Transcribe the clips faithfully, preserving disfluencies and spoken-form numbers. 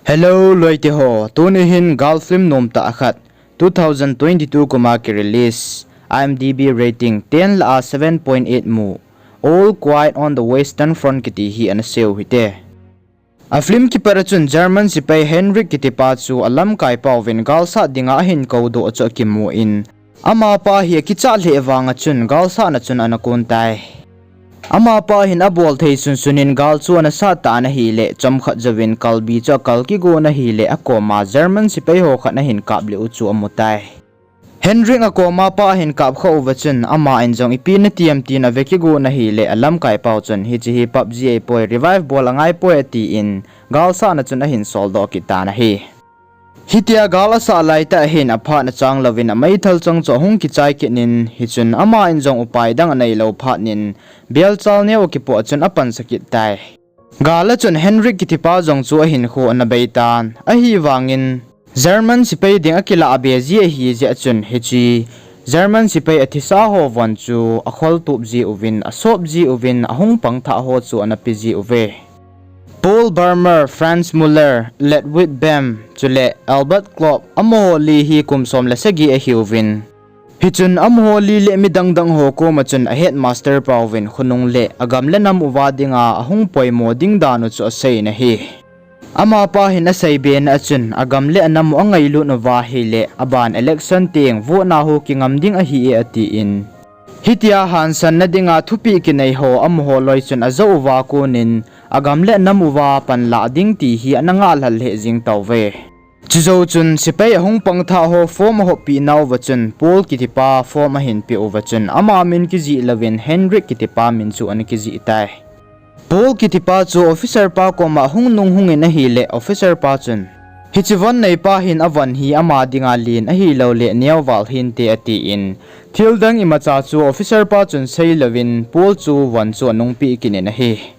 Hello, loite ho. Tuni hin gal film nom tah khat, two thousand twenty-two kum a ki release, I M D B rating ten lah a seven point eight mu, All Quiet on the Western Front kiti hi ana sei u hite. A film kipat a chun German sepai Heinrich kiti pa chu a lamkai pau vin gal sat dinga ahin kou doh chu akimu in, amapa hi akichat lheh vang a chun gal sat na chun ana kon tai. Amapa hin abol thei sunsun in gal chu ana sat tan ahileh, chomkhat jouvin kalbi chu akal kigon ahileh, akoma German sepai ho khat ahin kap leh u chu amu tai. Heinrich akoma pa ahin kap khah uva chun, aman jong ipi nati em tin ave kigon ahileh, a lamkai pau chun, hiche hi PUBG ahipoi, revive bol angai poi, atin, gal sat na chun ahin sol doh kit tan ahi. Hitia gal asat laitah hin aphat na chang louvin ameithal chang chu ahung kichai kit in, hichun aman jong upai dang anei lou phat in, belchal neo akipoh chun apansa kit tai. Gal a chun Heinrich kiti pa jong chu ahinkho ana bei tan. Ahivangin, German sepai ding akilah be ji ahi jeh a chun hiche German sepai athisa ho von chu akhol tup ji uvin, asop ji uvin, ahung pang thah ho chu ana pe ji uve. Paul Bremer, Franz Muller, Ludwig Bem, chule Albert Klopp, amaho li hi kum som le sagi ahiuvin. Hichun amaho li le midang dang ho koma chun a headmaster pauvin khonung le agam le nam uva dinga ahung poimo ding dan u chu asei in ahi. Amapa hin asei be na a chun agam le anam u angailut uva ahileh aban election teng vote na ho kingam ding ahi e atin. Hitia hansan na dinga thupeh kinei ho amaho loi chun ajou uva konin agam le anam uva panlah ding ti hi ana ngah lhal lheh jing tauve. Chujou chun sepai ahung pang thah ho form ahoppi nauva chun Paul kiti pa form ahin pe uva chun ama min kijih louvin Heinrich kiti pa min chu ana kijih tai. Paul kiti pa chu officer pa koma hung nung hung in ahileh officer pa chun, hiche von nei pa hin avon hi ama dinga len ahilouleh neo val hinte atin, thil dang imacha chu officer pa chun sei louvin Paul chu von chu anung peh kit in ahi.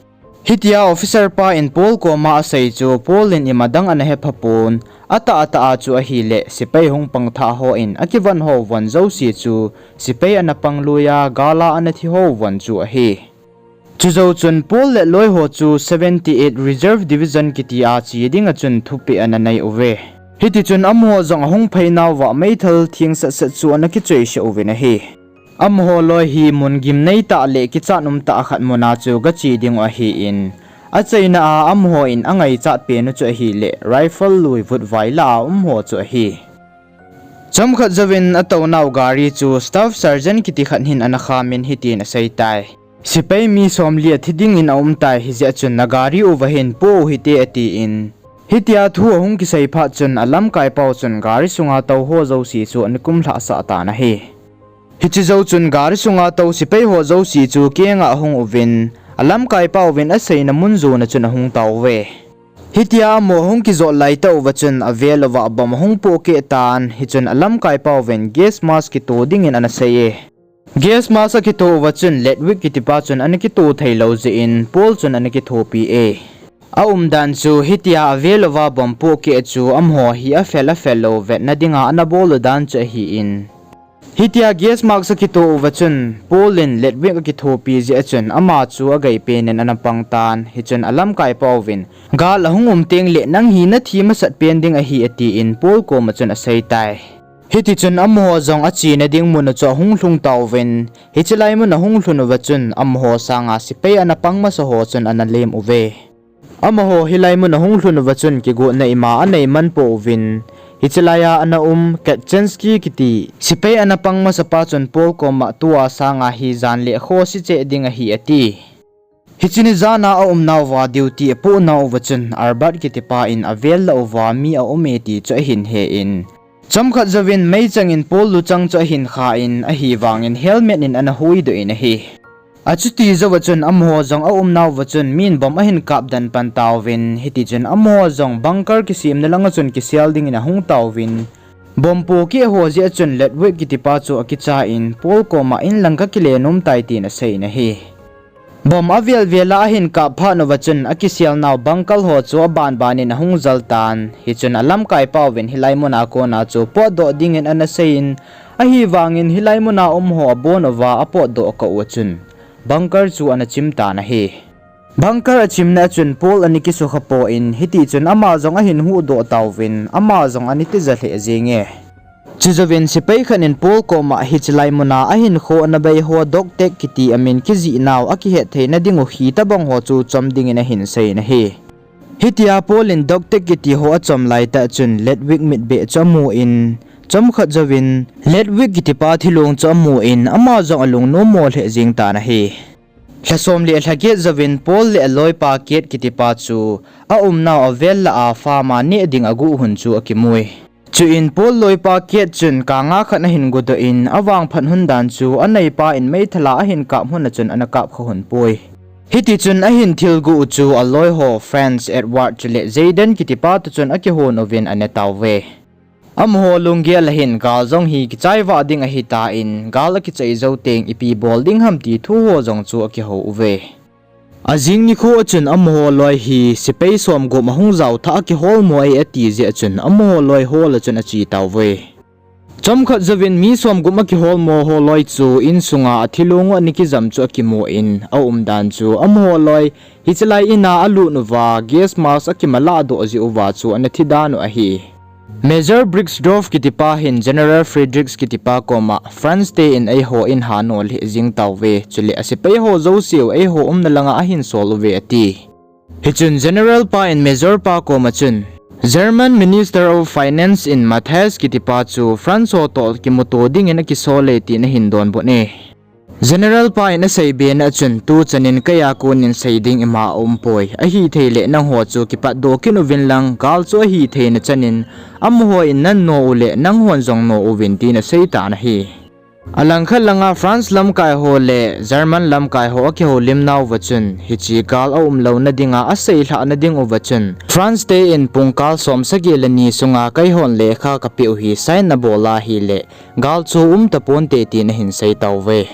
Hitia officer pa in Paul koma asei chu Paul in ima dang ana hepha pon, atah atah a chu ahileh sepai hung pang thah hon akivon ho von jouse chu sepai ana pang lui a gal a ana thi ho von chu ahi. Chujou chun Paul le loi ho chu seventy eight Reserve Division kiti a che ding a chun thupeh ana nei uve. Hitichun amaho jong ahung phei nauva meithal theng sat sat chu ana kichoi sah uvin ahi. Amaho loi hi mun gimnei tah le kichat um tah khat muna chu gache ding u ahin, achaina a amaho in angaichat pen u chu ahileh rifle lui vutvai lah a um ho chu ahi. Chomkhat jouvin atounau gari chu Staff Sergeant kiti khat hin ana khamin hitin asei tai. Sepai mi somli athi dingin aum tai hijeh a chun nagari uva hin po u hite atin. Hitia thu ahung kisei phat chun alamkai pau chun gari sunga tou ho jouse chu ana kumlhah sah tan ahi. Hiche jou chun gari sunga tou sepai ho jouse chu kenga ahung uvin, alamkai pauvin aseina mun jona chun ahung tauve. Hitia amaho ahung kijot laitah uva chun avel uva bomb ahung pohkeh tan, hichun alamkai pauvin gas mask kito dingin ana sei e. Gas mask akito uva chun Ludwig kitipa chun ana kito theilou jeh in Paul chun ana kithopi e. Aumdan chu hitia avel uva bomb pohkeh chu amaho hi afel afel lou vetna dinga ana bol u dan chu ahin. Hitia gas mask akito uva chun Paul in Ludwig akithopi jeh a chun ama chu agei penin ana pang tan, hichun alamkai pauvin, gal ahung um tengle nang hi nathi masat pen ding ahi, atin Paul koma chun asei tai. Hitichun amaho jong achena ding mun u chu ahung lhung tauvin, hiche lai mun ahung lhun uva chun amaho sanga sepai ana pang masa ho chun ana lem uve. Amaho hilai mun ahung lhun uva chun kigotna ima anei man pouvin, hiche laiya ana um Katchenski kiti sepai ana pang masapa chun Paul koma tua sanga hi jan le khosi cheh ding ahi ati. Hiche ni jana aumnauva duty apohnauva chun Albert kitipa in avel lah uva mi aume ti chu ahin hen, chomkhat jouvin meichang in Paul luchang chu ahin khan, ahivangin helmet in ana huidoh in ahi. Achuti jouva chun amaho jong aumnauva chun min bomb ahin kapden pan tauvin, hitichun amaho jong bunker kisemna langa chun kisel dingin ahung tauvin, bomb pohkeh ho jeh a chun Ludwig kitipa chu akicha in Paul koma inlang kakile nom tai tin asei in ahi. Bomb avel vela ahin kap phat uva chun akiselnau bunker ho chu abanbanin ahung jal tan, hichun alamkai pauvin hilai muna kona chu potdoh dingin ana seiyin, ahivangin hilai muna umho abon uva apotdoh kah uva chun bunker chu ana chim tan ahi. Bunker achimna achun Paul ana kisukha poi, hiti chun ama jong ahin huhdoh tauvin, ama jong ana tija lheh jenge. Chujouvin sepai khat in Paul koma hiche lai muna ahinkho ana bei ho Doctech kiti amin kijih nau akihet theina diu hitobang ho chu chom dingin ahin seiyin ahi. Hitia Paul in Doctech kiti ho achom laitah chun Ludwig mitbeh chu amun, chomkhat jouvin Ludwig kitipa thilong chu amun, ama jong alungnom mo lheh jeng tan ahi. Lha som le lha get jouvin Paul le aloipa Kate kitipa chu aumnau avel lah a farm a neh ding aguh hun chu akimui. Chuin Paul loipa Kate chun kanga khat ahin godoh in, avangphat hun dan chu aneipa in meithal a ahin kap hun a chun ana kap kha hun poi. Hiti chun ahin thilguh u chu aloi ho Franz, Edward chule Jayden kitipa toh chun akihon uvin ane tauve. Amaho lunggel a hin gal jong hi kichai vah ding ahitan, gal akichai jou teng ipi bol ding ham ti thu ho jong chu akihou uve. Ajing nikho a chun amaho loi hi sepai somgup ahung jao thah a kiholmo ahi ati jeh a chun amaho loi hol a chun ache tauve. Chomkhat jouvin mi somgup a kiholmo ho loi chu insunga athilong u ana kijam chu akimun, aumdan chu amaho loi hiche lai in a alut uva gas mask akimalah doh jeh uva chu ana thi dan u ahi. Major Brixdorf kitipa hin General Friedrichs kitipa koma Franz te in eiho in hano lheh jeng tauve, chule asepai ho jouseu eiho umna langa ahin sol uve ati. Hichun General pa in Major pa koma chun, German Minister of Finance in Matthias kitipa chu Franz ho toh kimuto dingin akisol e tin ahin donbut e. General pa in aseibena a chun, tuchan in keiya konin sei ding ima aumpoi, ahithei le nangho chu kipatdoh kit uvin lang, gal chu ahitheina chan in, amaho in nan no u le nanghon jong no uvin tin asei tan ahi. Alangkhat langa France lamkai ho le German lamkai ho akihoulim nauva chun, hiche gal aumlouna dinga aseilhahna diuva chun, France te in pungkal somsagi le ni sunga keihon lekha kapeh u hi sign nabol ahile, gal chu um taponte tin ahin sei tauve.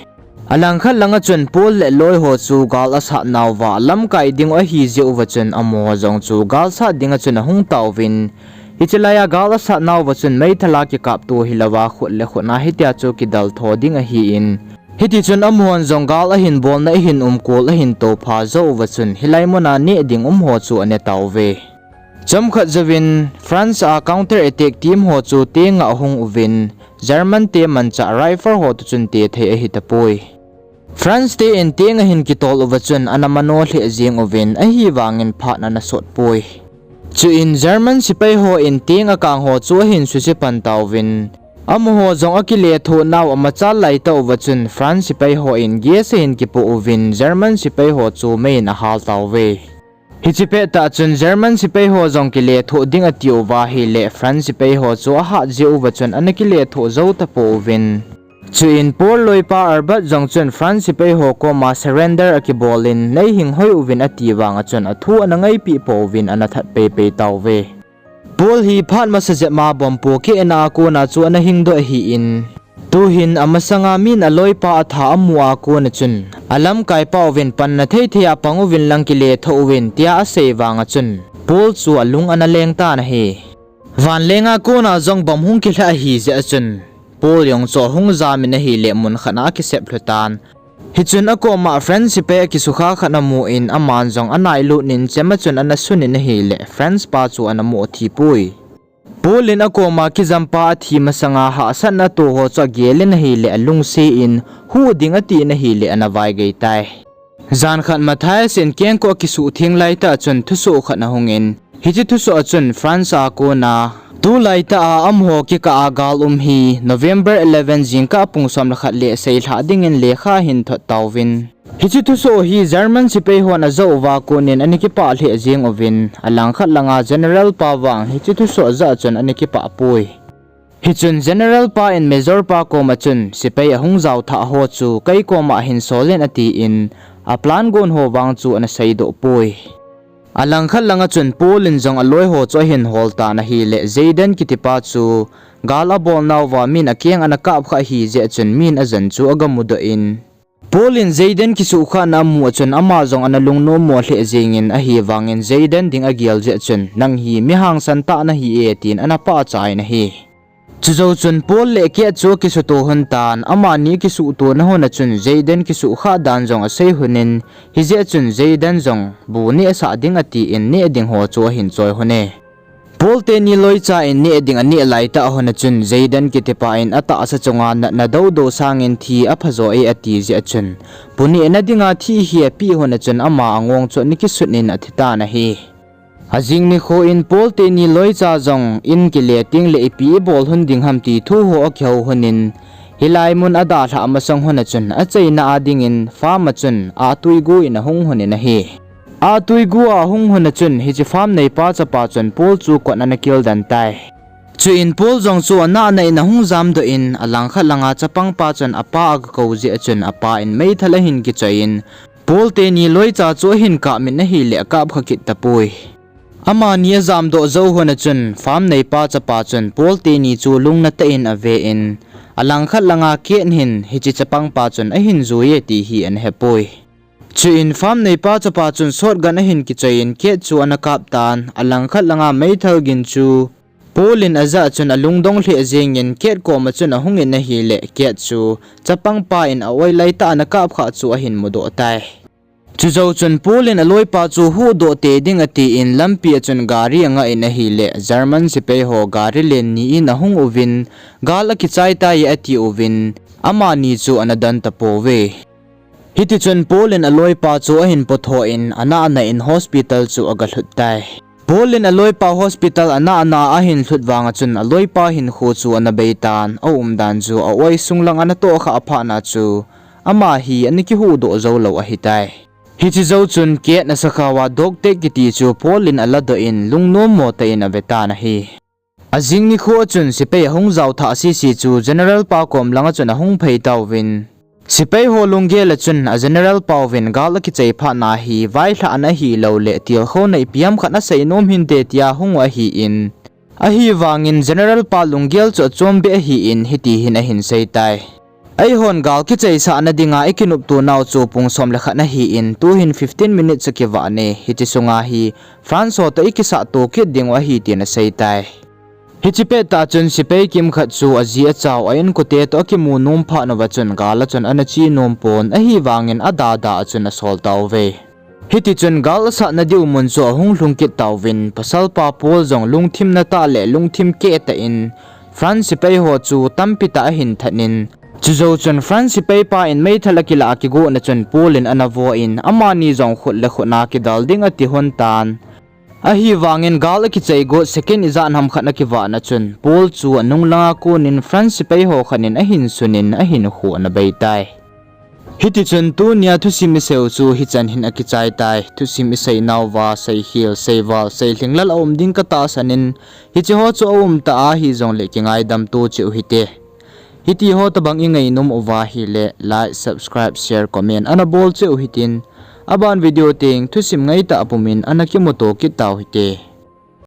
Alangkhat langa chun Paul le aloiho chu gal asat nauva lamkai dingu ahi jeh uva chun amaho jong chu gal sat dinga chun ahung tauvin, hiche laiya gal asat nauva chun meithal a kikapto hilouva khut le khut a hitia chu kidaltho ding ahin, hitichun amahon jong gal ahin bolna ahin umkol ahin toupha jouva chun hilai muna neh ding umho chu ane tauve. Chomkhat jouvin France a counter attack team ho chu tenga ahung uvin, German te manchah rifle ho toh chun tethei ahitapoi. France te in teng ahin kitol uva chun ana mano lheh jeng uvin, ahivangin phat ana sotpoi. Chuin German sepai ho in teng akang ho chu ahin suse pan tauvin, amaho jong akilethoh nau amachal laitah uva chun France sepai ho in gas ahin kipoh uvin, German sepai ho chu meiyin ahal tauve. Hiche pettah chun German sepai ho jong kilethoh ding atiuva ahile France sepai ho chu ahat jeh uva chun ana kilethoh jou tapouvin. Chuin Paul loipa Albert jong chun France sepai ho koma surrender akibolin, neihing hoi uvin ati vanga chun athu ana ngaipeh pouvin ana that peipei tauve. Paul hi phat masa jep ma bomb pohkehna a kona chu ana hingdoh ahin, tuhin amasanga min aloipa atha amu a kona chun, alamkaipa uvin panna theithei a pang uvin lang kilethoh uvin tia asei vanga chun, Paul chu alung ana leng tan ahi. Vanlenga kona jong bomb hung kilhah ahi jeh a chun, Paul jong chu ahung jamin ahile mun khat a akisep lhu tan. Hichun akoma France sepai akisukha khat amun, aman jong anailut in chema chun ana sunin ahile France pa chu ana mo thipoi. Paul in akoma kijampa athi masanga hahsatna atoh ho chu agelin ahile alungset in, huh ding atin ahile ana vaigei tai. Jan khat Matthias in kengkoh akisuhtheng laitah chun thusoh khat ahungin, hiche thusoh a chun France a kona tulaitah a amaho kikah a gal um hi November eleven jingkah pung som le khat le seilhah dingin lekha ahin thot tauvin, hiche thusoh hi German sepai hon ajah uva konin ana kipah lheh jeng uvin, alangkhat langa General pa vang hiche thusoh ajah chun ana kipah poi. Hichun General pa in Major pa koma chun sepai ahung jao thah ho chu kei koma hin solin atin, aplan gon ho vang chu ana seidoh poi. Alangkhat langa chun Paul in jong aloi ho chu ahin hol tan ahile, Jayden kitipa chu gal abol nauva min akeng ana kap kha ahi jeh chun min ajan chu agamudoh in, Paul in Jayden kisuhkhahna amu a chun ama jong ana lungnom mo lheh jengin, ahivangin Jayden ding agel jeh chun, nang hi mi hangsan tah nahi e, tin ana pahcha in ahi. Chujou chun Paul le Kate chu akisuto lhon tan, amani akisuto na lhon a chun Jayden kisuh khah dan jong asei lhonin, hijeh chun Jayden jong bu nehsah ding atin neh ding ho chu ahin choi lhon e. Paul teni loicha in neh ding aneh laitah lhon a chun Jayden kitipa in atahsa chunga natna doudou sangin thi aphajo e ati jeh a chun, bu nehna dinga thi hi apeh lhon a chun ama angong chu ana kisut in athi tan ahi. Ajing nikho in Paul teni loicha jong in kile tengle ipi ibol lhon ding ham ti thu ho akihou lhonin, hilai mun adalhah masang lhon a chun achaina a dingin farm a chun Atui Gu in ahung lhonin ahi. Atui Gu a ahung lhon a chun hiche farm neipa chapa chun Paul chu kot ana kildan tai. Chuin Paul jong chu anahna in ahung jamdoh in, alangkhat langa chapangpa chun apa agakou jeh a chun apa in meithal ahin kichoi in, Paul teni loicha chu ahin kap in ahile akap kha kit tapoi. Amani ajamdoh jou lhon a chun farm neipa chapa chun Paul teni chu lungna tah in ave in, alangkhat langa Kate hin hiche chapangpa chun ahin jui e ti hi ana hepoi. Chuin farm neipa chapa chun shotgun ahin kichoi in Kate chu ana kap tan, alangkhat langa meithal gin chu Paul in ajah chun alungdong lheh jengin Kate koma chun ahungin ahile Kate chu chapangpa in a-oi laitah ana kap khah chu ahin mudoh tai. Chujou chun Paul in aloipa chu huhdoh tei ding atin lampi a chun gari angah in ahile German sepai ho gari len ni in ahung uvin, gal akichai tai ati uvin, amani chu ana don tapouve. Hitichun Paul in aloipa chu ahin potho in anahna in hospital chu agalhut tai. Paul in aloipa hospital anahna ahin lhut vanga chun aloipa hinkho chu ana beitan, aumdan chu a-oi sunglang ana tohkhah phatna chu ama hi ana kihuhdoh joulou ahitai. Hiche jou chun Kate nasakhao a Doctech kiti chu Paul in aladoh in lungnommo tah in avetan ahi. Ajing nikho a chun sepai ahung jaothah sese chu General pa kom langa chun ahung phei tauvin, sepai ho lunggel a chun a General pauvin gal akichai phatna hi vailhahna ahiloule tilkhouna ipi ham khat asei nom hinte tia hung u ahin, ahivangin General pa lunggel chu achombeh ahin hiti hin ahin seitai. Eihon gal kichaisahna dinga ikinopto nau chu pung som le khat ahin, tuhin fifteen minutes akivah e, hiche sunga hi France ho toh ikisahto kit dingu ahi tin aseitai. Hiche pettah chun sepai kimkhat chu aji achau a inkote toh akimu nom phat uva chun gal a chun ana che nompon, ahivangin adada a chun asol tauve. Hitichun gal asahna diu mun chu ahung lhung kit tauvin, pasalpa Paul jong lungthimna tah le lungthim keh tah in France sepai ho chu tampi tah ahin thatnin, chujou chun France sepai pa in meithal akilah a kigohna chun Paul in ana vo in, amani jong khut le khut a kidal ding ati lhon tan. Ahivangin gal akichai got second ijat ham khat akivahna chun Paul chu anung langa konin France sepai ho khat in ahin sunin ahinkho ana beitai. Hitichun tunia thusim iseiu chu hichan hin akichai tai. Thusim iseinauva seikhel, seival, seilhinglel aum ding katahsanin, hicheho chu aumtah ahijongle kingaidamto cheh u hite. Hitiho tobang ingainom uva ahile like, subscribe, share, comment ana bol cheh u hitin, aban video teng thusim ngaitah pumin ana kimuto kit tau hite.